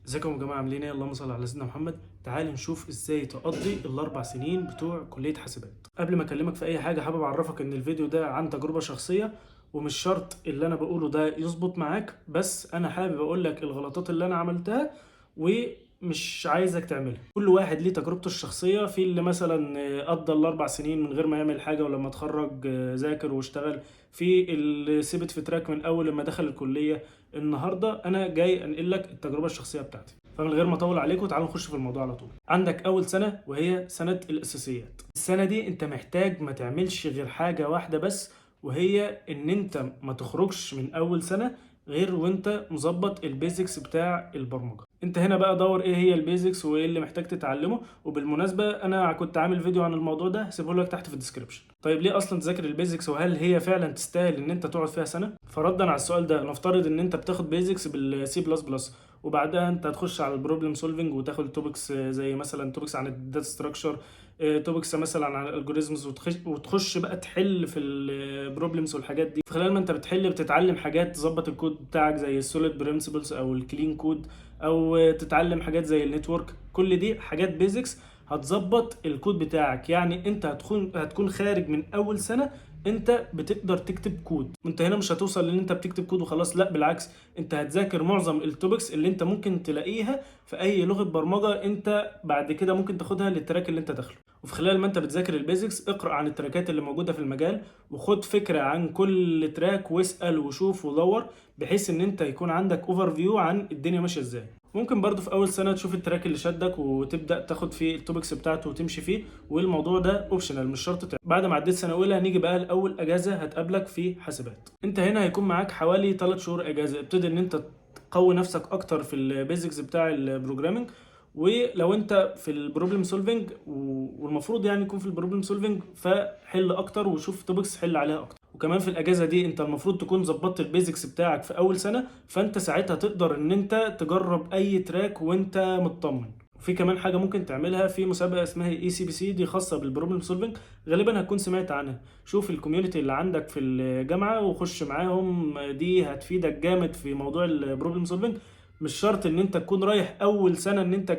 ازيكم يا جماعه؟ عاملين ايه؟ اللهم صل على سيدنا محمد. تعال نشوف ازاي تقضي ال4 سنين بتوع كليه حاسبات. قبل ما اكلمك في اي حاجه، حابب اعرفك ان الفيديو ده عن تجربه شخصيه، ومش شرط اللي انا بقوله ده يظبط معاك، بس انا حابب اقول لك الغلطات اللي انا عملتها ومش عايزك تعملها. كل واحد ليه تجربته الشخصيه، في اللي مثلا قضى ال4 سنين من غير ما يعمل حاجه، ولما اتخرج ذاكر واشتغل، في اللي ثبت في track من اول لما دخل الكليه. النهارده انا جاي انقل لك التجربة الشخصية بتاعتي، فمن غير ما اطول عليكم تعالوا نخش في الموضوع على طول. عندك اول سنة وهي سنة الاساسيات. السنة دي انت محتاج ما تعملش غير حاجة واحدة بس، وهي ان انت ما تخرجش من اول سنة غير وانت مظبط ال basics بتاع البرمجه. انت هنا بقى دور ايه هي ال basics وايه اللي محتاج تتعلمه، وبالمناسبة انا كنت عامل فيديو عن الموضوع ده، هسيبه لك تحت في ال description. طيب ليه اصلا تذاكر ال basics؟ وهل هي فعلا تستاهل ان انت تقعد فيها سنه؟ فردا على السؤال ده، نفترض ان انت بتاخد basics بال C plus plus، وبعدها انت هتخش على ال problem solving وتاخد topics زي مثلا topics عن ال data structure، topics مثلا عن ال algorithms، وتخش بقى تحل في ال problems والحاجات دي. في خلال ما انت بتحل بتتعلم حاجات تظبط الكود بتاعك زي ال SOLID principles او ال clean code، او تتعلم حاجات زي ال network. كل دي حاجات basics هتظبط الكود بتاعك. يعني انت هتكون خارج من اول سنة انت بتقدر تكتب كود. انت هنا مش هتوصل لان انت بتكتب كود وخلاص، لا بالعكس، انت هتذاكر معظم ال topics اللي انت ممكن تلاقيها في اي لغة برمجة انت بعد كده ممكن تاخدها لل track اللي انت داخله. وفي خلال ما انت بتذاكر ال basics، اقرا عن ال trackات اللي موجودة في المجال، وخد فكرة عن كل track، واسال وشوف ودور، بحيث ان انت يكون عندك overview عن الدنيا ماشية ازاي. ممكن برضو في اول سنة تشوف ال track اللي شدك وتبدا تاخد فيه ال topics بتاعته وتمشي فيه، والموضوع ده optional، مش شرط تعمل. بعد ما عديت سنة اولى، هنيجي بقى لاول اجازه هتقابلك في حاسبات. انت هنا هيكون معاك حوالي 3 شهور اجازه. ابتدي ان انت تقوي نفسك اكتر في ال basics بتاع ال programming، ولو انت في ال problem solving، والمفروض يعني يكون في ال problem solving، فحل اكتر وشوف topics حل عليها اكتر. وكمان في الاجازة دي انت المفروض تكون ظبطت ال basics بتاعك في اول سنه، فانت ساعتها تقدر ان انت تجرب اي track وانت مطمن. وفي كمان حاجة ممكن تعملها، في مسابقة اسمها ECPC، دي خاصة بال problem solving، غالبا هتكون سمعت عنها. شوف ال community اللي عندك في الجامعة وخش معاهم، دي هتفيدك جامد في موضوع ال problem solving. مش شرط ان انت تكون رايح اول سنة ان انت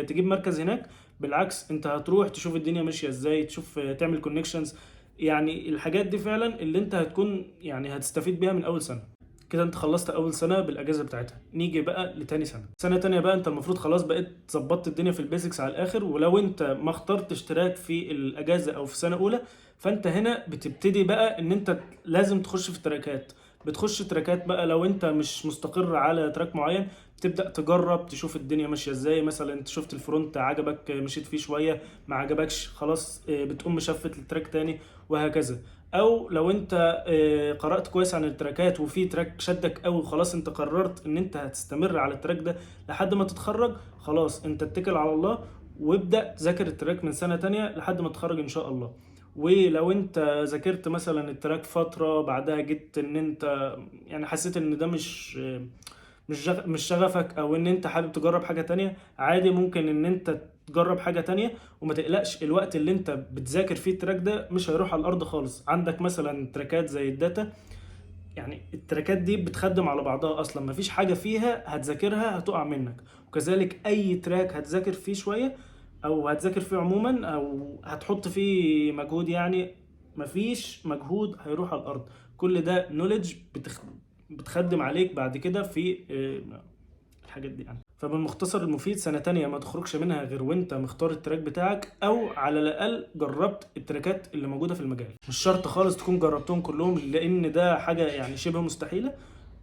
تجيب مركز هناك، بالعكس، انت هتروح تشوف الدنيا ماشية ازاي، تشوف تعمل connections. يعني الحاجات دي فعلا اللي انت هتكون يعني هتستفيد بيها من اول سنه. كده انت خلصت اول سنة بالاجازة بتاعتها. نيجي بقى لتاني سنه. سنة تانية بقى انت المفروض خلاص بقيت ظبطت الدنيا في ال basics على الاخر، ولو انت ما اخترتش track في الاجازة او في سنة اولى، فانت هنا بتبتدي بقى ان انت لازم تخش في trackات. بتخش trackات بقى، لو انت مش مستقر على track معين تبدا تجرب تشوف الدنيا ماشية ازاي. مثلا انت شفت ال front عجبك، مشيت فيه شويه، ما عجبكش، خلاص بتقوم مشفت ل track تاني وهكذا. او لو انت قرات كويس عن ال trackات وفي track شدك قوي وخلاص انت قررت ان انت هتستمر على ال track ده لحد ما تتخرج، خلاص انت اتكل على الله وابدا ذاكر ال track من سنة تانية لحد ما تتخرج ان شاء الله. ولو انت ذاكرت مثلا ال track فتره، بعدها جيت ان انت يعني حسيت ان ده مش شغفك، او ان انت حابب تجرب حاجة تانية، عادي، ممكن ان انت تجرب حاجة تانية. وما تقلقش، الوقت اللي انت بتذاكر فيه ال track ده مش هيروح على الارض خالص. عندك مثلا trackات زي ال data، يعني ال trackات دي بتخدم على بعضها اصلا، مفيش حاجة فيها هتذاكرها هتقع منك. وكذلك اي track هتذاكر فيه شوية او هتذاكر فيه عموما او هتحط فيه مجهود، يعني مفيش مجهود هيروح على الارض. كل ده knowledge بتخدم عليك بعد كده في الحاجات دي يعني. فبالمختصر المفيد، سنة تانية ما تخرجش منها غير وانت مختار ال track بتاعك، او على الاقل جربت ال trackات اللي موجودة في المجال. مش شرط خالص تكون جربتهم كلهم، لان ده حاجة يعني شبه مستحيلة،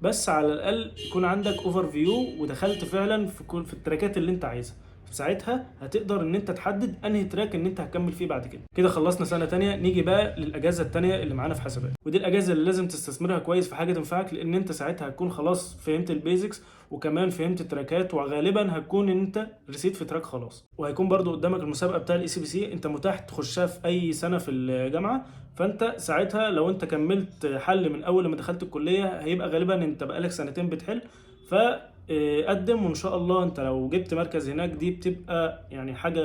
بس على الاقل يكون عندك overview ودخلت فعلا في ال trackات اللي انت عايزها. ساعتها هتقدر ان انت تحدد انهي track ان انت هتكمل فيه بعد كده. كده خلصنا سنة تانية. نيجي بقى للاجازه التانية اللي معانا في حاسبات، ودي الاجازة اللي لازم تستثمرها كويس في حاجة تنفعك، لان انت ساعتها هتكون خلاص فهمت ال basics وكمان فهمت ال trackات، وغالبا هتكون ان انت رسيت في track خلاص. وهيكون برضو قدامك المسابقة بتاع ال ECPC، انت متاح تخشها في اي سنة في الجامعه. فانت ساعتها لو انت كملت حل من اول ما دخلت الكليه، هيبقى غالبا انت بقالك سنتين بتحل. ف قدم، وان شاء الله انت لو جبت مركز هناك دي بتبقى يعني حاجة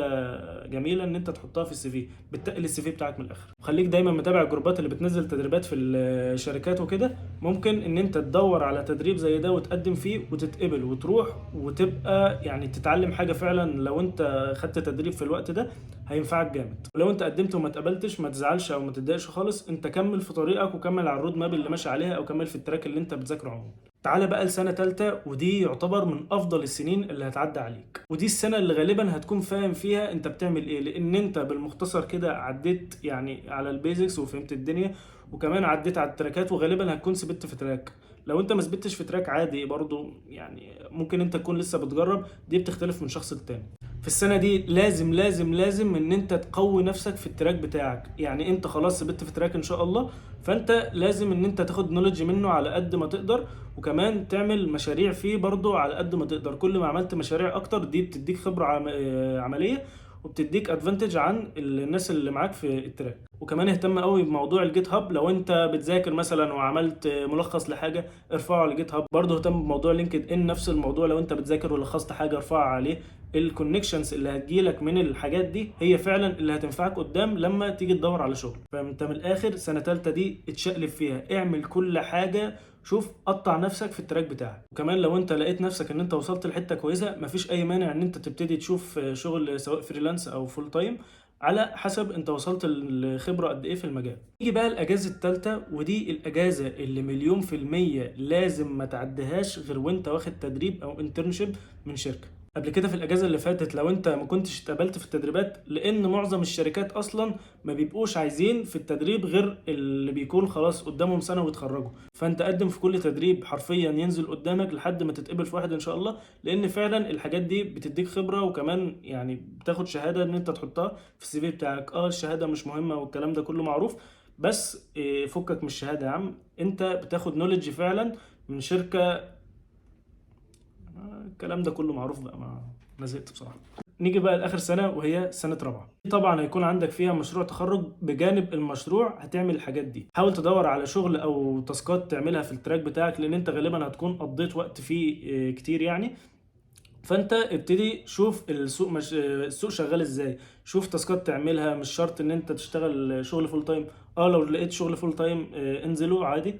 جميلة ان انت تحطها في ال CV، بتقل ال CV بتاعك من الاخر. وخليك دايما متابع الجروبات اللي بتنزل تدريبات في الشركات وكده، ممكن ان انت تدور على تدريب زي ده وتقدم فيه وتتقبل وتروح وتبقى يعني تتعلم حاجة فعلا. لو انت خدت تدريب في الوقت ده هينفعك جامد. ولو انت قدمت وما اتقبلتش ما تزعلش او ما تتضايقش خالص، انت كمل في طريقك وكمل على ال road map اللي ماشي عليها، او كمل في ال track اللي انت بتذاكره عموما. تعالى بقى لسنة تالتة، ودي يعتبر من أفضل السنين اللي هتعدي عليك، ودي السنة اللي غالبا هتكون فاهم فيها أنت بتعمل إيه، لأن أنت بالمختصر كده عديت يعني على ال basics وفهمت الدنيا، وكمان عديت على التراكات، وغالبا هتكون ثبت في track. لو أنت ما ثبتش في track عادي برضو، يعني ممكن أنت تكون لسه بتجرب، دي بتختلف من شخص للتاني. في السنة دي لازم لازم لازم ان انت تقوي نفسك في ال track بتاعك، يعني انت خلاص ثبت في track ان شاء الله، فانت لازم ان انت تاخد knowledge منه على قد ما تقدر، وكمان تعمل مشاريع فيه برضو على قد ما تقدر. كل ما عملت مشاريع اكتر دي بتديك خبرة عملية، وبتديك advantage عن الناس اللي معاك في ال track. وكمان اهتم قوي بموضوع ال GitHub، لو انت بتذاكر مثلا وعملت ملخص لحاجة ارفعه على ال GitHub. برضه اهتم بموضوع LinkedIn، نفس الموضوع، لو انت بتذاكر ولخصت حاجة ارفعها عليه. ال connections اللي هتجيلك من الحاجات دي هي فعلا اللي هتنفعك قدام لما تيجي تدور على شغل. فانت من الاخر سنة تالتة دي اتشقلب فيها، اعمل كل حاجة، شوف قطع نفسك في ال track بتاعك. وكمان لو انت لقيت نفسك ان انت وصلت لحته كويسة، مفيش اي مانع ان انت تبتدي تشوف شغل سواء freelance او full time، على حسب انت وصلت لخبره قد ايه في المجال. نيجي بقى الاجازة الثالثة، ودي الاجازة اللي 1,000,000% لازم ما تعديهاش غير وانت واخد تدريب او internship من شركة. قبل كده في الاجازة اللي فاتت لو انت ما كنتش اتقبلت في التدريبات، لان معظم الشركات اصلا ما بيبقوش عايزين في التدريب غير اللي بيكون خلاص قدامهم سنة ويتخرجوا، فانت قدم في كل تدريب حرفيا ينزل قدامك لحد ما تتقبل في واحد ان شاء الله، لان فعلا الحاجات دي بتديك خبره، وكمان يعني بتاخد شهادة ان انت تحطها في ال CV بتاعك. الشهادة مش مهمة والكلام ده كله معروف، بس فكك من الشهادة يا عم، انت بتاخد knowledge فعلا من شركة، الكلام ده كله معروف بقى، ما زهقت بصراحة. نيجي بقى لاخر سنة وهي سنة رابعه، طبعا هيكون عندك فيها مشروع تخرج، بجانب المشروع هتعمل الحاجات دي. حاول تدور على شغل او تاسكات تعملها في ال track بتاعك، لان انت غالبا هتكون قضيت وقت فيه كتير يعني. فانت ابتدي شوف السوق، مش السوق شغال ازاي، شوف تاسكات تعملها، مش شرط ان انت تشتغل شغل full time. لو لقيت شغل full time، انزله عادي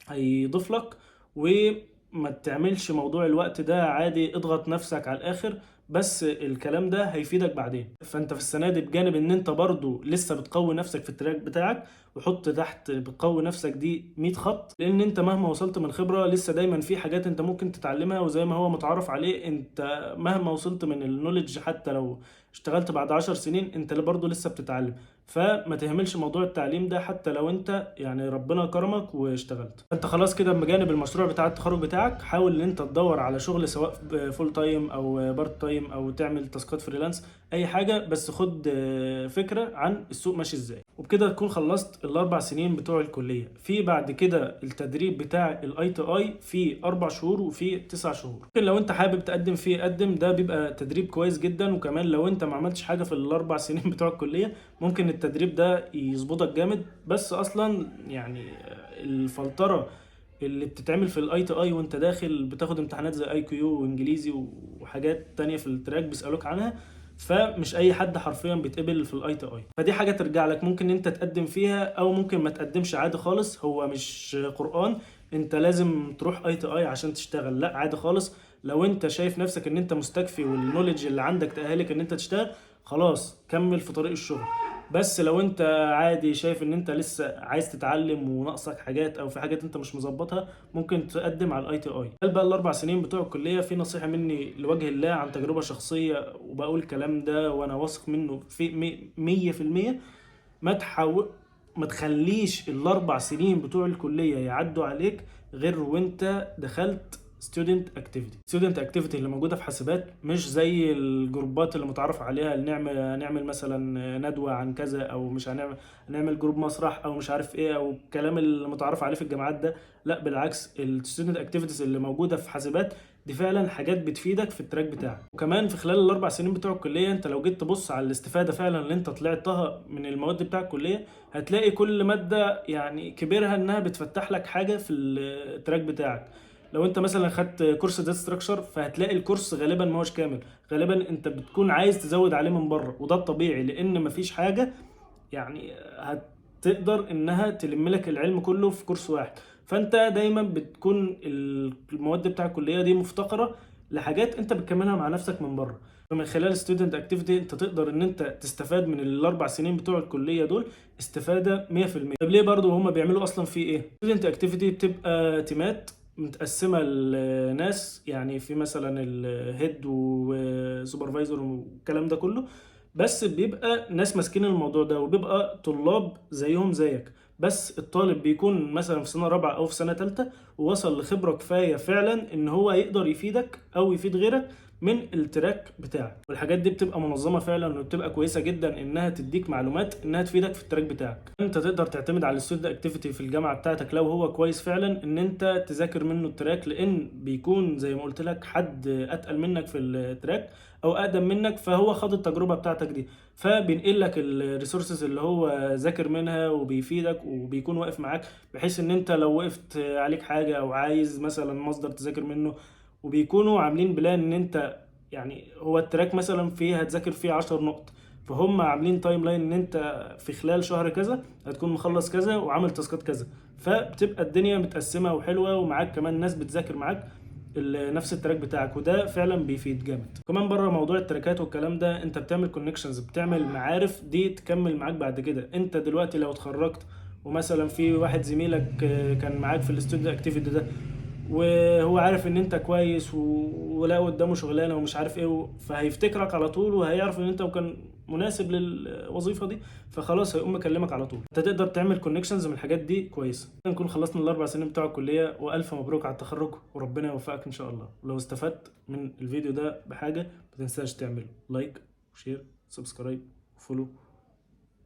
هيضيف لك، وما تعملش موضوع الوقت ده عادي، اضغط نفسك على الاخر، بس الكلام ده هيفيدك بعدين. فانت في السنة دي بجانب ان انت برضو لسه بتقوي نفسك في ال track بتاعك، وحط تحت بتقوي نفسك دي 100 خط، لان انت مهما وصلت من خبره لسه دايما في حاجات انت ممكن تتعلمها، وزي ما هو متعارف عليه انت مهما وصلت من ال knowledge حتى لو اشتغلت بعد 10 سنين انت برضو لسه بتتعلم. فما تهملش موضوع التعليم ده حتى لو انت يعني ربنا كرمك واشتغلت. انت خلاص كده بجانب المشروع بتاع التخرج بتاعك، حاول ان انت تدور على شغل سواء full time او part time او تعمل تاسكات freelance، اي حاجة، بس خد فكرة عن السوق ماشي ازاي. وبكده تكون خلصت ال4 سنين بتوع الكلية. في بعد كده التدريب بتاع ال ITI في 4 شهور وفي 9 شهور، ممكن لو انت حابب تقدم فيه قدم، ده بيبقى تدريب كويس جدا. وكمان لو انت ما عملتش حاجة في ال4 سنين بتوع الكلية ممكن التدريب ده يظبطك جامد. بس اصلا يعني الفلتره اللي بتتعمل في ال ITI وانت داخل بتاخد امتحانات زي IQ وانجليزي وحاجات تانية في ال track بيسالوك عنها، فمش اي حد حرفيا بيتقبل في ال ITI. فدي حاجة ترجع لك، ممكن انت تقدم فيها او ممكن ما تقدمش عادي خالص، هو مش قرآن انت لازم تروح ITI عشان تشتغل، لا عادي خالص. لو انت شايف نفسك ان انت مستكفي وال knowledge اللي عندك تأهلك ان انت تشتغل، خلاص كمل في طريق الشغل. بس لو انت عادي شايف ان انت لسه عايز تتعلم وناقصك حاجات او في حاجات انت مش مظبطها، ممكن تقدم على ال ITI. هل بقى ال4 سنين بتوع الكلية في نصيحة مني لوجه الله عن تجربه شخصية، وبقول الكلام ده وانا واثق منه في 100%، ما تخليش ال4 سنين بتوع الكلية يعدوا عليك غير وانت دخلت student activity. student activity اللي موجودة في حاسبات مش زي الجروبات اللي متعارف عليها، اللي نعمل مثلا ندوه عن كذا، او مش هنعمل group مسرح، او مش عارف ايه، او الكلام اللي متعارف عليه في الجامعات ده. لا بالعكس، ال student activities اللي موجودة في حاسبات دي فعلا حاجات بتفيدك في ال track بتاعك. وكمان في خلال ال4 سنين بتوع الكلية انت لو جيت تبص على الاستفادة فعلا اللي انت طلعتها من المواد بتاع الكلية، هتلاقي كل مادة يعني كبيرها انها بتفتح لك حاجة في ال track بتاعك. لو لو انت مثلا خدت كورس data structure فهتلاقي الكورس غالبا ما هوش كامل، غالبا انت بتكون عايز تزود عليه من بره، وده الطبيعي لان مفيش حاجة يعني هتقدر انها تلم لك العلم كله في كورس واحد. فانت دايما بتكون المواد بتاع الكلية دي مفتقره لحاجات انت بتكملها مع نفسك من بره. فمن خلال student activity انت تقدر ان انت تستفاد من الاربع سنين بتوع الكلية دول استفاده 100%. طب ليه برضو هما بيعملوا اصلا في ايه؟ student activity بتبقى تيمات متقسمه لناس، يعني في مثلا ال head و supervisor والكلام ده كله، بس بيبقى ناس ماسكين الموضوع ده وبيبقى طلاب زيهم زيك، بس الطالب بيكون مثلا في سنة رابعة أو في سنة تالتة ووصل لخبرة كفاية فعلا إن هو يقدر يفيدك أو يفيد غيرك من ال track بتاعك. والحاجات دي بتبقى منظمة فعلا وبتبقى كويسة جدا إنها تديك معلومات إنها تفيدك في ال track بتاعك. أنت تقدر تعتمد على ال student activity في الجامعة بتاعتك لو هو كويس فعلا إن أنت تذاكر منه ال track، لأن بيكون زي ما قلت لك حد أتقل منك في ال track او اقدم منك، فهو خد التجربة بتاعتك دي، فبينقل لك ال resources اللي هو ذاكر منها وبيفيدك وبيكون واقف معاك، بحيث ان انت لو وقفت عليك حاجة او عايز مثلا مصدر تذاكر منه، وبيكونوا عاملين plan ان انت يعني هو ال track مثلا فيه هتذاكر فيه 10 نقط، فهم عاملين timeline ان انت في خلال شهر كذا هتكون مخلص كذا وعامل تاسكات كذا، فبتبقى الدنيا متقسمه وحلوه، ومعاك كمان ناس بتذاكر معاك نفس ال track بتاعك، وده فعلا بيفيد جامد. كمان بره موضوع التراكات والكلام ده، انت بتعمل connections، بتعمل معارف دي تكمل معاك بعد كده. انت دلوقتي لو اتخرجت ومثلا في واحد زميلك كان معاك في ال student activity ده، وهو عارف ان انت كويس ولقى قدامه شغلانة ومش عارف ايه، فهيفتكرك على طول وهيعرف ان انت كان مناسب للوظيفة دي، فخلاص هيقوم مكلمك على طول. انت تقدر تعمل connections من الحاجات دي كويسة. نكون خلصنا الاربع سنين بتوع الكليه، والف مبروك على التخرج وربنا يوفقك ان شاء الله. ولو استفدت من الفيديو ده بحاجة ما تنساش تعمل like و share subscribe و follow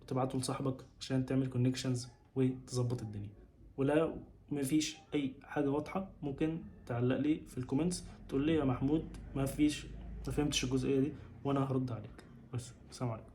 وتبعته لصاحبك عشان تعمل connections وتظبط الدنيا. ولو مفيش اي حاجة واضحة ممكن تعلق لي في ال comments تقول لي يا محمود ما فيش، ما فهمتش الجزئية دي، وانا هرد عليك. بس السلام عليكم.